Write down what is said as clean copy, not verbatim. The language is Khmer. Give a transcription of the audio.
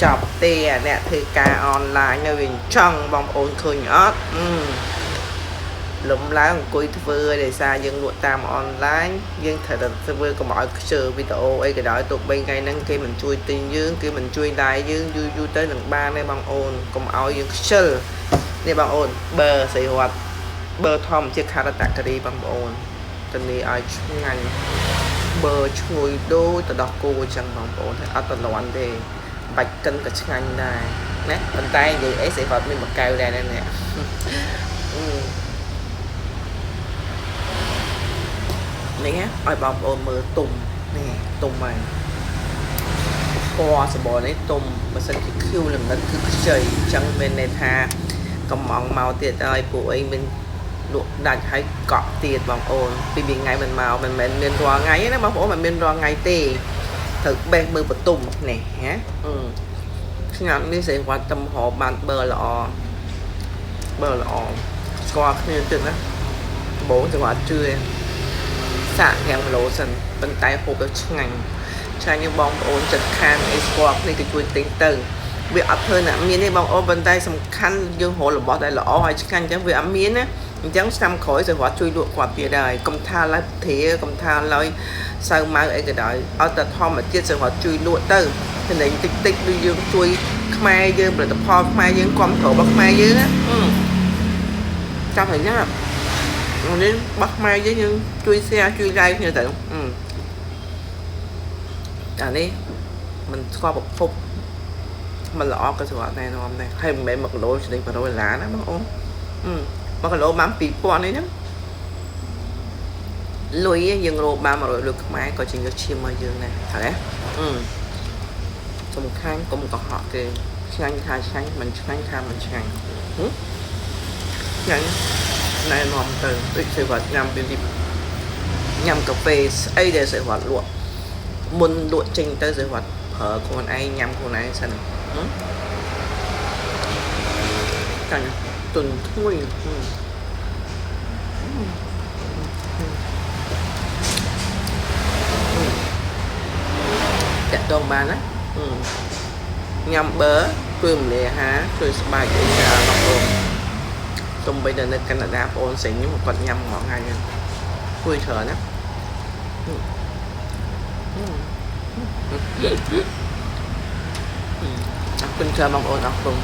ចប់ទេអាអ្នកធ្វើការអនឡាញនៅវាអញ្ចឹងបងប្អូនឃើញអត់លំឡើងអង្គុយធ្វើដោយសារយើងលក់តាមអនឡាញយើងត្រូវតែធ្វើកុំឲ្យខ្ជិលវីដេអូអីក៏ដោយទោះបីថ្ងៃហ្នឹងគេមិនជួយទិញយើងគេមិនជួយ like យើងយូរយូរទៅនឹងបានទេបងអូនកុំឲ្យយើងខ្ជិលនេះបងអូនបើស្រីរត់បើធម្មជាតិខារតការីបងប្អូនធានាឲ្យឆ្ងាញ់បើឈ្ងុយដូចទៅដោះគោអញ្ចឹងបងប្អូនហើយអត់តលន់ទេបាច់កិនក៏ឆ្ងាញ់ដែរណាប៉ុន្តែនិយាយអីស្រីរត់មានមួយកែវដែរណានេះនេះឲ្យបងប្អូនមើលទុំនេះទុំហើយពណ៌សបនេះទុំបើសិនជាខៀវលំនិតគឺខ្ចីអញ្ចឹងមានន័យថាកំងមកទៀតហើយពួកអីមានលក់ដាច់ហើយកក់ទៀតបងប្អូនពីរថ្ងៃមិនមកមិនមែនមានរាល់ថ្ងៃទេណាបងប្អូនមិនមានរាល់ថ្ងៃទេត្រូវបេះមើលបន្ទុំនេះណាឆ្នាំនេះស្រីវត្តតំហបានបើល្អបើល្អស្គាល់គ្នាទៀតណាដំបូងចង្វាក់ជឿសាក5គីឡូសិនប៉ុន្តែហូបទៅឆ្ងាញ់ឆ្ងាញ់បងប្អូនចិត្តខាងអីស្គាល់គ្នាគេជួយទិញទៅវាអត់ធ្វើអ្នកមានទេបងប្អូនប៉ុន្តែសំខាន់យើងរករបស់ដែលល្អហើយឆ្ងាញ់អញ្ចឹងវាអត់មានណាអញ្ចឹងឆ្នាំក្រោយសេវត្តជួយលក់គាត់ទៀតហើយកុំថាឡើយធាកុំថាឡើយសៅម៉ៅអីក៏ដោយឲ្យតែធម្មជាតិសេវត្តជួយលក់ទៅចំណេញតិចតិចដូចយើងជួយខ្មែរយើងផលិតផលខ្មែរយើងគ្រប់គ្រងរបស់ខ្មែរយើងណាចាំហើយណានេះរបស់ខ្មែរយើងយើងជួយ share ជួយ like គ្នាទៅអានេះมันស្គាល់ប្រភពมันល្អក៏សម្រាប់ណែនាំដែរហើយមិនមែន1គីឡូចំណេញ100ដុល្លារណាបងអូន1គីឡូបាន2000នេះហ្នឹងលុយយើងរកបាន100លុយខ្មែរក៏ជាញើសឈាមមកយើងដែរត្រូវទេសំខាន់កុំកុហកគេឆ្ងាញ់ថាឆ្ងាញ់មិនឆ្ងាញ់ថាមិនឆ្ងាញ់ឆ្ងាញ់ណែនាំទៅដូចសេវ៉ាត់ញ៉ាំពីញ៉ាំកាហ្វេស្អីដែលសេវ៉ាត់លក់មុនលក់ចេញទៅសេវ៉ាត់ប្រើខ្លួនឯងញ៉ាំខ្លួនឯងសិនចាញ់ទុនធ្ងុយតាក់ទងបានណាញ៉ាំបឺជួយរំលាយអាហារជួយស្បែកអីច្រើនបងប្អូនសូម្បីតែនៅកាណាដាបងប្អូនស្រីខ្ញុំគាត់ញ៉ាំមួយថ្ងៃហ្នឹងជួយច្រើនណាអរគុណច្រើនបងប្អូនអរគុណ